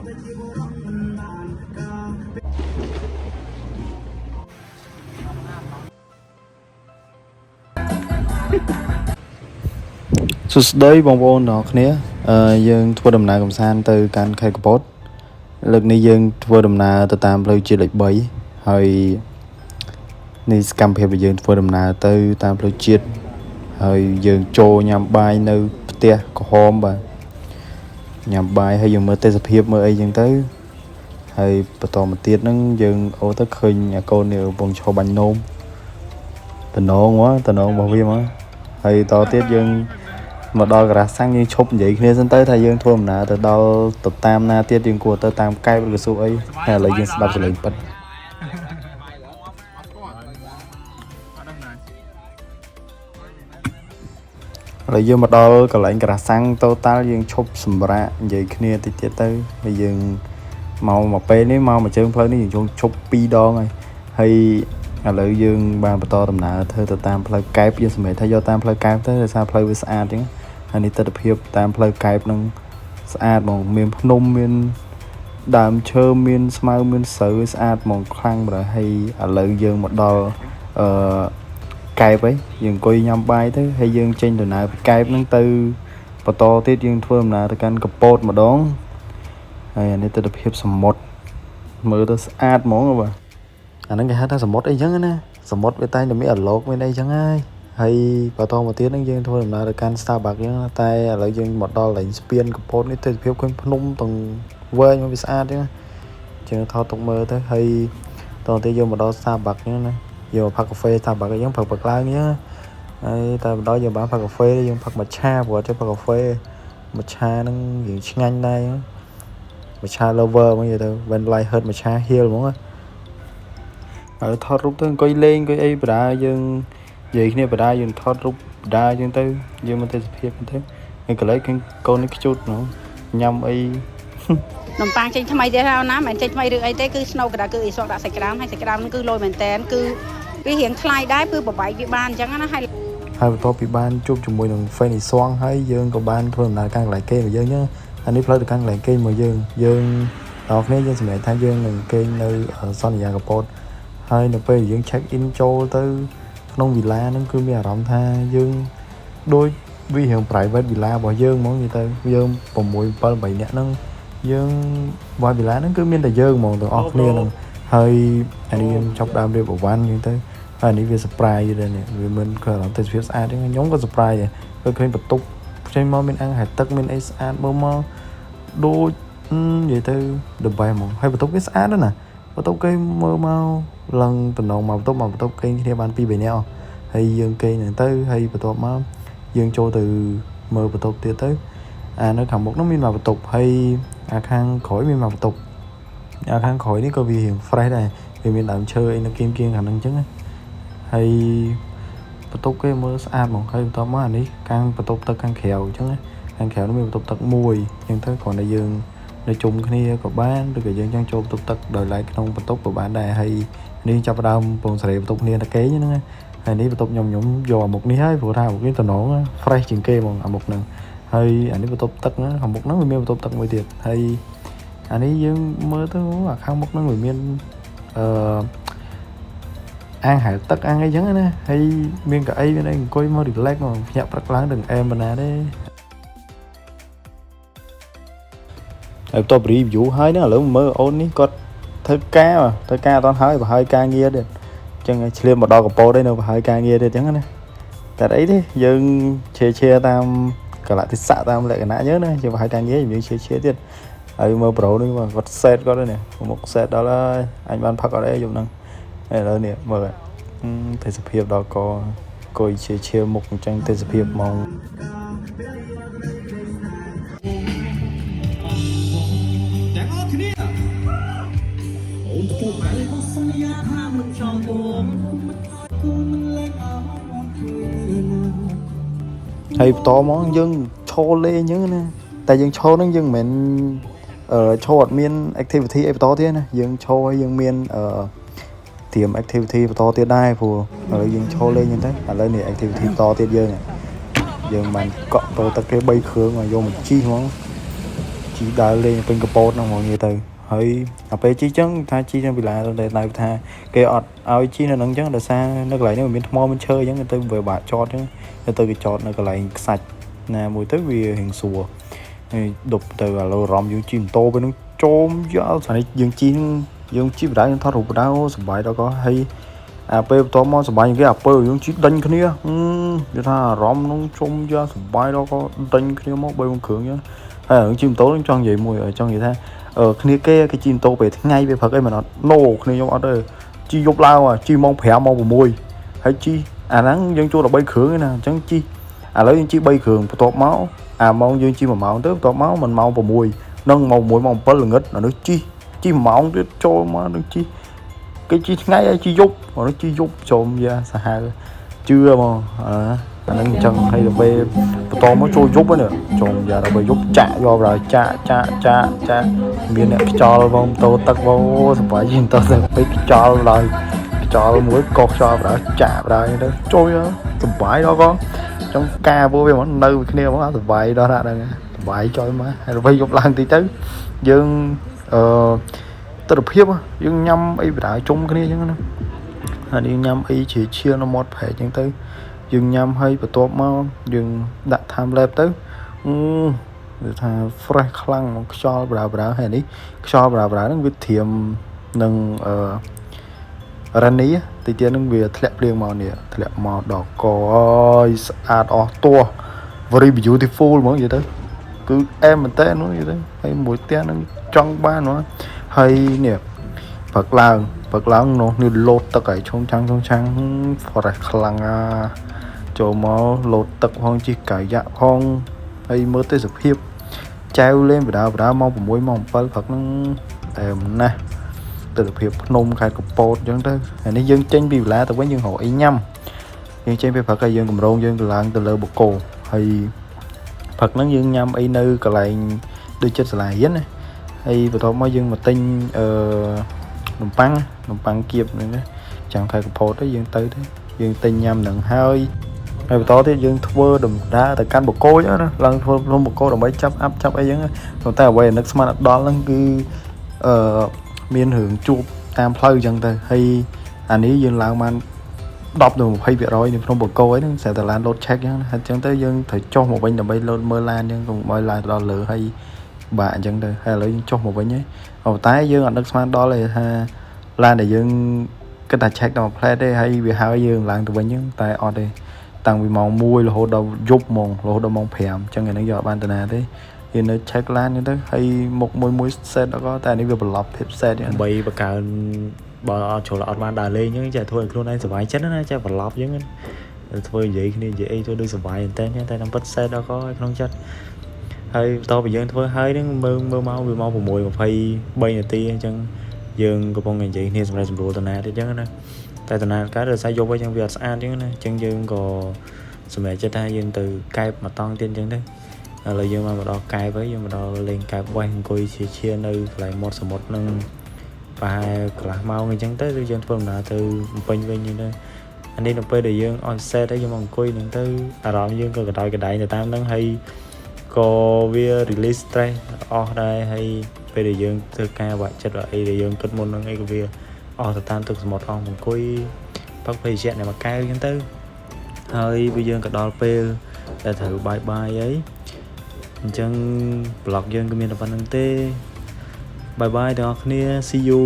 សួស្តីបងប្អូនទាំងអស់គ្នាយើងធ្វើដំណើរកម្សាន្តទៅកាន់ខេត្តកំពតលើកនេះយើងធ្វើដំណើរទៅតាមផ្លូវជាតិលេខ3ហើយនេះសកម្មភាពដែលយើងធ្វើដំណើរទៅតាមផ្លូវជាតិហើយយើងចូលញ៉ាំបាយនៅផ្ទះក្រហមបាទញ៉ាំបាយហើយយើងមើលទេសភាពមើលអីចឹងទៅហើយបន្តមកទៀតហ្នឹងយើងអូទៅឃើញអាកូននេះកំពុងឈរបាញ់នោមតំណងមកតំណងរបស់វាមកហើយតទៀតយើង មកដល់ការ៉ាសាំងយើងឈប់និយាយគ្នាសិនទៅថាយើងធ្វើដំណើរទៅដល់ទៅតាមណាទៀតយើងគួរទៅតាមកែបឬក៏សួរអីហើយឥឡូវយើងស្ដាប់សលេងពិតឥឡូវយើងមកដល់កន្លែងការ៉ាសាំង Total យើងឈប់សម្រាកនិយាយគ្នាតិចទៀតទៅហើយយើងមកមកពេលនេះមកមួយជើងផ្លូវនេះយើងឈប់2ដងហើយហើយឥឡូវយើងបានបន្តដំណើរធ្វើទៅតាមផ្លូវកែបយើងសម្រេចថាយកតាមផ្លូវកែបទៅដោយសារផ្លូវវាស្អាតអញ្ចឹងហើយនេះទស្សនភាពតាមផ្លូវកែបនឹងស្អាតហ្មងមានភ្នំមានដើមឈើមានស្មៅមានស្រូវស្អាតហ្មងខ្លាំងបណ្ដោយហើយឥឡូវយើងមកដល់អឺ កែបអីយើងអង្គុយញ៉ាំបាយទៅហើយយើងចេញដំណើរពីកែបហ្នឹងទៅបន្តទៀតយើងធ្វើដំណើរទៅកាន់កពតម្ដងហើយអានេះទស្សនភាពសមុទ្រមើលទៅស្អាតហ្មងបាទអាហ្នឹងគេហៅថាសមុទ្រអីចឹងណាសមុទ្រវាតែងតែមានអាឡោកមានអីចឹងហើយហើយបន្តមកទៀតហ្នឹងយើងធ្វើដំណើរទៅកាន់ Starbucks ចឹងតែឥឡូវយើងមកដល់កន្លែងស្ពានកពតនេះទស្សនភាពឃើញភ្នំទាំងវែងមកវាស្អាតចឹងយើងថតទុកមើលទៅហើយតទៅទៀតយើងមកដល់ Starbucks ចឹងណា យកផឹកកាហ្វេ Starbucks អីចឹងផឹកផឹកឡើងចឹងហើយតែម្ដងយើងបានផឹកកាហ្វេយើងផឹកមច្ឆាព្រោះអត់ចេះផឹកកាហ្វេមច្ឆាហ្នឹងរៀងឆ្ងាញ់ដែរមច្ឆា lover ហ្មងនិយាយទៅ when life hurt មច្ឆា heal ហ្មងហើយថតរូបទៅអង្គុយលេងអង្គុយអីបដាយើងនិយាយគ្នាបដាយើងថតរូបបដាចឹងទៅយើងមិនទេសភាពទៅហើយកន្លែងឃើញកូននេះខ្ជូតហ្មងញ៉ាំអី នំប៉័ងចេញថ្មីទៀតហើយណាមិនមែនចេញថ្មីឬអីទេគឺ snow ក្តាគឺអ៊ីសក់ដាក់សាច់ក្តាមហើយសាច់ក្តាមហ្នឹងគឺលយមែនតែនគឺវារៀងថ្លៃដែរគឺបបែកវាបានអញ្ចឹងណាហើយ ហើយបន្ទាប់ពីបានជួបជាមួយនឹង fan អ៊ីសងហើយយើងក៏បានធ្វើដំណើរកាន់កន្លែងគេរបស់យើងចឹងអានេះផ្លូវទៅកាន់កន្លែងគេរបស់យើងយើងដល់គ្នាយើងសម្រេចថាយើងនឹងគេងនៅសន្យាកពតហើយនៅពេលយើង check in ចូលទៅក្នុងវិឡាហ្នឹងគឺមានអារម្មណ៍ថាយើងដូចវារៀង private villa របស់យើងហ្មងនិយាយទៅយើង6 7 8នាក់ហ្នឹងយើងរបស់វិឡាហ្នឹងគឺមានតែយើងហ្មងទាំងអស់គ្នាហ្នឹងហើយអានេះយើងចាប់ដើមរៀបអវ៉ាន់ចឹងទៅ ហើយនេះវា surprise ដែរនេះវាមិនឃើញអារម្មណ៍ទេសភាពស្អាតទេខ្ញុំក៏ surprise ដែរពេលឃើញបន្ទប់ចេញមកមានអង្គហែលទឹកមានអីស្អាតមើលមកដូចនិយាយទៅ the best ហ្មងហើយបន្ទប់គេស្អាតណាស់ណាបន្ទប់គេមើលមកឡើងតំណងមកបន្ទប់មកបន្ទប់គេងគ្នាបាន2 3នាក់អស់ហើយយើងគេងហ្នឹងទៅហើយបន្ទាប់មកយើងចូលទៅមើលបន្ទប់ទៀតទៅអានៅខាងមុខនោះមានមកបន្ទប់ហើយអាខាងក្រោយមានមកបន្ទប់អាខាងក្រោយនេះក៏វារៀង fresh ដែរវាមានដើមឈើអីនៅគៀងគៀងខាងហ្នឹងអញ្ចឹងណា ហើយបន្ទប់គេមើលស្អាតហ្មងហើយបន្ទាប់មកអានេះខាងបន្ទប់ទឹកខាងក្រៅអញ្ចឹងណាខាងក្រៅនោះមានបន្ទប់ទឹកមួយអញ្ចឹងទៅគ្រាន់តែយើងនៅជុំគ្នាក៏បានឬក៏យើងចង់ចូលបន្ទប់ទឹកដោយឡែកក្នុងបន្ទប់ក៏បានដែរហើយនេះចាប់ផ្ដើមពងសេរីបន្ទប់គ្នាតែគេហ្នឹងណាហើយនេះបន្ទប់ខ្ញុំខ្ញុំយកអាមុខនេះហើយព្រោះថាអាមុខនេះតំណង fresh ជាងគេហ្មងអាមុខហ្នឹងហើយអានេះបន្ទប់ទឹកហ្នឹងខាងមុខហ្នឹងវាមានបន្ទប់ទឹកមួយទៀតហើយអានេះយើងមើលទៅអាខាងមុខហ្នឹងវាមានអឺ អាងហែលទឹកអាងអីចឹងណាហើយមានកៅអីមានអីអង្គុយមក relax មកភ្ញាក់ព្រឹកឡើងដល់អែមបណ្ណាទេហើយបន្ទាប់ review ហើយហ្នឹងឥឡូវមើលអូននេះគាត់ធ្វើការធ្វើការអត់ទាន់ហើយបើហើយការងារទៀតអញ្ចឹងឆ្លៀមមកដល់កពតឯនៅបើហើយការងារទៀតអញ្ចឹងណាតែអីទេយើងឆេឆេតាមកលៈទេសៈតាមលក្ខណៈយើងណាយើងបើហើយការងារយើងឆេឆេទៀតហើយមើលប្រូនេះគាត់សេតគាត់នេះមុខសេតដល់ហើយអញបានផឹកអត់អីយប់ហ្នឹងឥឡូវនេះមើល ទេសភាពដល់កអង្គុយជាឈាមុខអញ្ចឹងទេសភាពហ្មង ទាំងអស់គ្នាអូនធ្វើបែបសន្យាថាមិនចង់គំគូមិនលែងអោអូនគឺណា ហើយបន្តមកយើងឈរលេងអញ្ចឹងណាតែយើងឈរហ្នឹងយើងមិនមែនអឺឈរអត់មាន activity អីបន្តទៀតណាយើងឈរហើយយើងមានអឺត្រៀម activity បន្តទៀតដែរព្រោះឥឡូវយើងឈរលេងអញ្ចឹងទៅឥឡូវនេះ activity បន្តទៀតយើងយើងបានកក់តទឹកគេ3គ្រឿងមកយកមកជីហ្មង ជិះដើរលេងពេញកពតហ្នឹងហ្មងនិយាយទៅហើយដល់ពេលជិះចឹងថាជិះចឹងពីឡាទៅតែថាគេអត់ឲ្យជិះនៅហ្នឹងចឹងដោយសារនៅកន្លែងនេះវាមានថ្មមានឈើចឹងទៅវាបាក់ចតចឹងទៅគេចតនៅកន្លែងខ្សាច់ណាមួយទៅវារៀងស្រួលហើយដប់ទៅឥឡូវអារម្មណ៍យើងជិះម៉ូតូពេលហ្នឹងចូលយកស្នេះយើងជិះយើងជិះបដៅយើងថតរូបបដៅសប្បាយដល់ក៏ហើយអាពេលបន្ទាប់មកសប្បាយជាងគេអាពេលយើងជិះដេញគ្នានិយាយថាអារម្មណ៍នោះជុំយកសប្បាយដល់ក៏ដេញគ្នាមក3 4គ្រឿងចឹងហើយរឿងជិះម៉ូតូនឹងចង់និយាយមួយចង់និយាយថាអឺគ្នាគេគេជិះម៉ូតូពេលថ្ងៃពេលព្រឹកអីមិនអត់ណូគ្នាខ្ញុំអត់ទេជិះយប់ឡើងជិះម៉ោង5ម៉ោង6ហើយជិះអាហ្នឹងយើងជួល13គ្រឿងឯណាអញ្ចឹងជិះឥឡូវយើងជិះ3គ្រឿងបន្ទាប់មកអាម៉ោងយើងជិះ1ម៉ោងទៅបន្ទាប់មកមិនម៉ោង6នឹងម៉ោង6ម៉ោង7ល្ងឹតអានោះជិះជិះ1ម៉ោងទៀតចូលមកនឹងជិះគេជិះថ្ងៃហើយជិះយប់អានោះជិះយប់ចូលយ៉ាសាហាវជឿហ្មងអាហ្នឹងអញ្ចឹងហើយដល់ពេលបន្តមកចូលយប់ហ្នឹងចូលយ៉ាដល់ពេលយប់ចាក់យកដល់ចាក់ចាក់ចាក់ចាក់មានអ្នកខ្យល់បងតោទឹកបងសប្បាយជាងតោទឹកពេលខ្យល់ដល់ខ្យល់មួយកោខ្យល់ដល់ចាក់ដល់ទៅចូលសប្បាយដល់កចង់ការពួកវាហ្មងនៅគ្នាហ្មងសប្បាយដល់ហ្នឹងសប្បាយចុយមកហើយដល់ពេលយប់ឡើងតិចទៅយើងអឺទស្សនភាពយើងញ៉ាំអីបដាជុំគ្នាអញ្ចឹងណាហើយយើងញ៉ាំអីជាឈៀនៅមាត់ព្រែកអញ្ចឹងទៅយើងញ៉ាំហើយបន្ទាប់មកយើងដាក់ time lapse ទៅអឺវាថា fresh ខ្លាំងហ្មងខ្យល់បដាបដាហើយនេះខ្យល់បដាបដាហ្នឹងវាត្រៀមនឹងអឺរ៉ានីតិចទៀតហ្នឹងវាធ្លាក់ភ្លៀងមកនេះធ្លាក់មកដល់កអើយស្អាតអស់ទោះ very beautiful ហ្មងនិយាយទៅគឺអែមមែនតើនោះនិយាយទៅហើយមួយផ្ទះហ្នឹងចង់បានហ្មងហើយនេះព្រឹកឡើងព្រឹកឡើងនោះនេះលោតទឹកឲ្យឈុងឆាំងឈុងឆាំង fresh ខ្លាំងអាចូលមកលោតទឹកផងជិះកាយ៉ាក់ផងហើយមើលទេសភាពចែវលេងបដាបដាម៉ោង6ម៉ោង7ព្រឹកហ្នឹងតែណាស់ទស្សនភាពភ្នំខេត្តកំពតអញ្ចឹងទៅហើយនេះយើងចេញពីវិឡាទៅវិញយើងរកអីញ៉ាំយើងចេញពីព្រឹកហើយយើងកម្រងយើងទៅឡើងទៅលើបូកូហើយព្រឹកហ្នឹងយើងញ៉ាំអីនៅកន្លែងដូចចិត្តសាលារៀនណាហើយបន្ទាប់មកយើងមកទិញអឺនំប៉័ងនំប៉័ងគៀបហ្នឹងណាចាំខេត្តកំពតទៅយើងទៅទៅយើងទិញញ៉ាំហ្នឹងហើយហើយបន្តទៀតយើងធ្វើដំណើរទៅកាន់បូកូចឹងណាឡើងធ្វើភ្នំបូកូដើម្បីចាប់អាប់ចាប់អីចឹងប៉ុន្តែអ្វីដែលនឹកស្មានអត់ដល់ហ្នឹងគឺអឺមានរឿងជួបតាមផ្លូវចឹងទៅហើយអានេះយើងឡើងបាន10ទៅ20%នៅក្នុងបូកូអីហ្នឹងស្រាប់តែឡានលោតឆែកចឹងហើយចឹងទៅយើងត្រូវចុះមកវិញដើម្បីលោតមើលឡានចឹងកុំឲ្យឡានទៅដល់លើហើយបាក់អញ្ចឹងទៅហើយឥឡូវយើងចុះមកវិញហើយប៉ុន្តែយើងអត់នឹកស្មានដល់ទេថាឡានដែលយើងគិតថាឆែកដល់ផ្លែទេហើយវាហើយយើងឡើងទៅវិញចឹងតែអត់ទេតាំងពីម៉ោង1រហូតដល់យប់ហ្មងរហូតដល់ម៉ោង5អញ្ចឹងថ្ងៃនេះយកអត់បានតាណាទេយើងនៅ check ឡានចឹងទៅហើយមុខមួយមួយ set ដល់ក៏តែនេះវាបន្លប់ភាព set ចឹង ដើម្បីបង្កើនបើអត់ចូលអត់បានដើរលេងអញ្ចឹងចេះធ្វើឲ្យខ្លួនឯងសប្បាយចិត្តណាចេះបន្លប់អញ្ចឹងធ្វើនិយាយគ្នានិយាយអីធ្វើដូចសប្បាយមែនតើតែតាមពិត sad ដល់ក៏ក្នុងចិត្តហើយបន្ទាប់ពីយើងធ្វើហើយហ្នឹងមើលមើលមកវាមក6:23នាទីអញ្ចឹងយើងកំពុងនិយាយគ្នាសម្រាប់សម្រួលតាណាទៀតអញ្ចឹងណាតែតាណាកើតដោយសារយប់អញ្ចឹងវាអត់ស្អាតអញ្ចឹងណាអញ្ចឹងយើងក៏សម្រេចចិត្តថាយើងទៅកែបមួយតង់ទៀតអញ្ចឹងទៅឥឡូវយើងមកដល់កែបហើយយើងមកដល់លេងកែបវេះអង្គុយជាជានៅកន្លែងមាត់សមុទ្រហ្នឹងប្រហែលកន្លះម៉ោងអញ្ចឹងទៅគឺយើងធ្វើដំណើរទៅភ្នំពេញវិញអញ្ចឹងទៅអានេះនៅពេលដែលយើង on set ហើយយើងមកអង្គុយហ្នឹងទៅអារម្មណ៍យើងក៏កដៅកដែងទៅតាមហ្នឹងហើយក៏វា release stress អស់ដែរហើយពេលដែលយើងធ្វើការបាក់ចិត្តអីដែលយើងគិតមុនហ្នឹងអីក៏វាអស់ទៅតាមទឹកសមុទ្រអស់អង្គុយផឹកភេសជ្ជៈនៅមួយកែវអញ្ចឹងទៅហើយវាយើងក៏ដល់ពេលដែលត្រូវ bye bye អីអញ្ចឹង vlog យើងក៏មានតែប៉ុណ្្នឹងទេ bye bye ទាំងអស់គ្នា see you.